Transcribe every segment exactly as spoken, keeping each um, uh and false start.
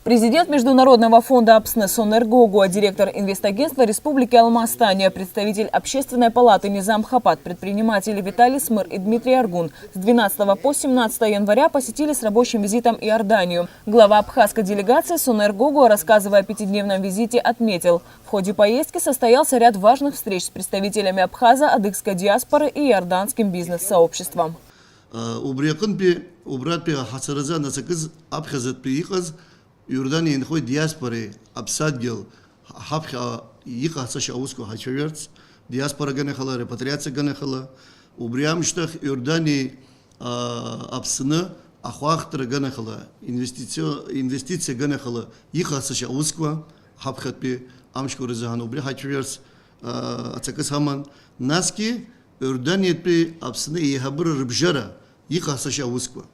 Президент Международного фонда Апсны Сонер Гогуа, директор инвестагентства Республики Алмаз-Тания, представитель Общественной палаты Низам Хапат, предприниматели Виталий Смыр и Дмитрий Аргун с двенадцатого по семнадцатое января посетили с рабочим визитом Иорданию. Глава абхазской делегации Сонер Гогуа, рассказывая о пятидневном визите, отметил, в ходе поездки состоялся ряд важных встреч с представителями абхазо-адыгской диаспоры и иорданским бизнес-сообществом. Убри аҟынтәи, убратәи аҳасаразы анацакыз аԥхьаӡатәи иҟаз Иорданиа инхоит диаспореи аԥсадгьыл ҳаԥхьа иҟаҳҵаша аусқәа ҳаицәажәарц, диаспора аганахьала, репатриациа аганахьала. Убри амышьҭахь Иорданиеи Аԥсны ахәаахтра аганахьала, инвестициа аганахьала иҟаҳҵаша аусқәа ҳаԥхьатәи амшқәа рзыҳәан убри ҳаицәажәарц ацакыс ҳаман. Насгьы Иорданиатәи Аԥсны еиҳабыра рыбжьара иҟаҳҵаша аусқәа.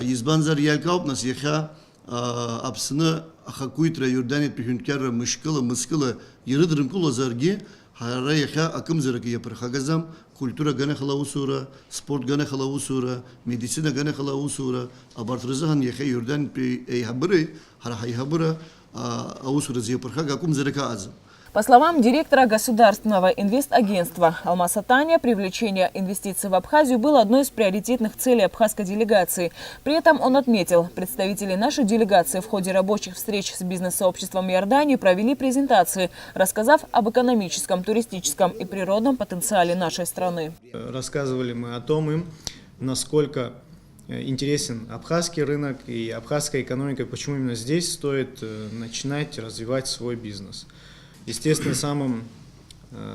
Избанзар, иалкаауп нас иахьа Аԥсны ахақәиҭра Иорданиатәи ҳәынҭқарра мышкыла, мызкыла ирыдрымкылозаргьы, ҳара иахьа акымзарак иаԥырхагазам, культура аганахьала аусура, спорт аганахьала аусура, медицина аганахьала аусура, абарҭ рзыҳәан иахьа Иорданиатәи еиҳабыреи ҳара ҳаиҳабыра аусуразы иаԥырхага акымзарак аҟаӡам. По словам директора Государственного инвестагентства Алмаз-Тания, привлечение инвестиций в Абхазию было одной из приоритетных целей абхазской делегации. При этом он отметил, представители нашей делегации в ходе рабочих встреч с бизнес-сообществом Иордании провели презентации, рассказав об экономическом, туристическом и природном потенциале нашей страны. Рассказывали мы о том им, насколько интересен абхазский рынок и абхазская экономика, почему именно здесь стоит начинать развивать свой бизнес. Естественно, самым,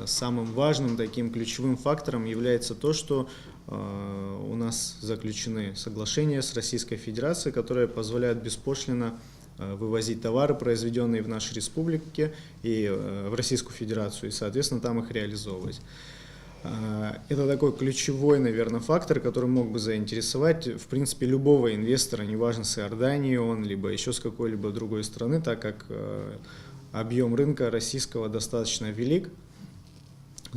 самым важным таким ключевым фактором является то, что у нас заключены соглашения с Российской Федерацией, которые позволяют беспошлино вывозить товары, произведенные в нашей республике и в Российскую Федерацию, и, соответственно, там их реализовывать. Это такой ключевой, наверное, фактор, который мог бы заинтересовать, в принципе, любого инвестора, неважно, с Иордании он, либо еще с какой-либо другой страны, так как объем рынка российского достаточно велик,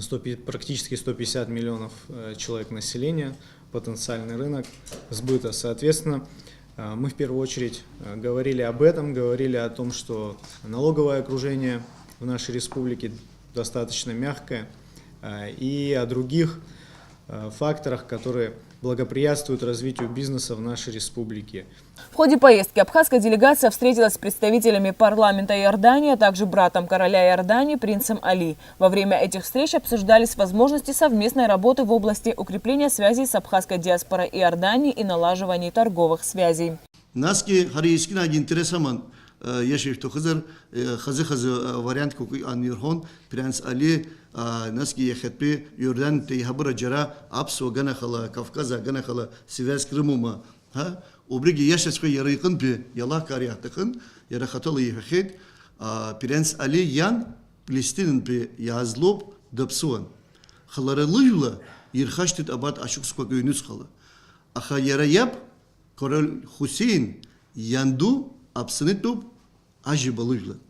сто, практически сто пятьдесят миллионов человек населения, потенциальный рынок сбыта. Соответственно, мы в первую очередь говорили об этом, говорили о том, что налоговое окружение в нашей республике достаточно мягкое, и о других факторах, которые благоприятствуют развитию бизнеса в нашей республике. В ходе поездки абхазская делегация встретилась с представителями парламента Иордании, а также братом короля Иордании, принцем Али. Во время этих встреч обсуждались возможности совместной работы в области укрепления связей с абхазской диаспорой Иордании и налаживания торговых связей. Насгьы ҳара есқьынагьы интерес аман, иашьа ишәҭахызар, хазы-хазы вариантқәак иҟан ирҳәон, принц Али, насгьы иахьатәи Иорданиатәи аиҳабыра џьара аԥсуа аганахьала, Кавказ аганахьала связьк рымоума ҳәа. Убригьы иашаҵәҟьа иара иҟынтәи иалакаар иаҳҭахын, иара хаҭала иҳәахьеит, принц Али иан Палестинантәи иаазлоуп, даԥсуан. Аха лара лыжәла ирхашҭит абарҭ ашықәсқәак ҩнуҵҟала. Аха иара иаб, король Хусеин, ианду Аԥснытәуп, ажьаба лыжәлан.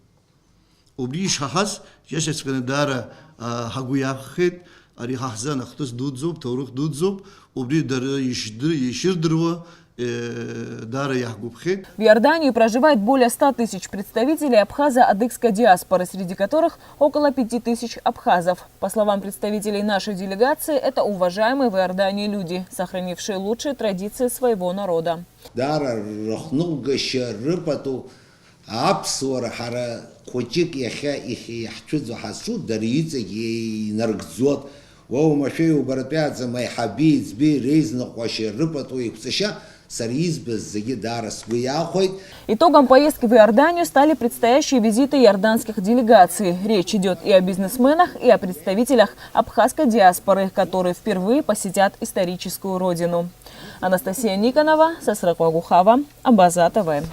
Убри ишҳаҳаз, иашаҵәҟьаны даара ҳагәы иаҳхеит, ари ҳа ҳзын ахҭыс дуӡӡоуп, ҭоурых дуӡӡоуп, убри дара ишдыр-, ишырдыруа, э, даара иаҳгәаԥхеит. В Иордании проживает более ста тысяч представителей абхазо-адыгской диаспоры, среди которых около пяти тысяч абхазов. По словам представителей нашей делегации, это уважаемые в Иордании люди, сохранившие лучшие традиции своего народа. Даара рыхныҟәгашьа рыпату аԥсуара ҳара хәыҷык иахьа ихьи иаҳцәыӡуа ҳазҿу дара иҵегь инаргӡоит. Уа уамашәа иубаратәи аӡам аиҳаби аиҵби реизныҟәашьа рыпату еиқәҵашьа сара избаз зегьы даара сгәы иахәеит. Итогом поездки в Иорданию стали предстоящие визиты иорданских делегаций. Речь идёт и о бизнесменах, и о представителях абхазской диаспоры, которые впервые посетят историческую родину. Анастасия Никонова, Сасрыкъуа Гухава, Абаза ТВ.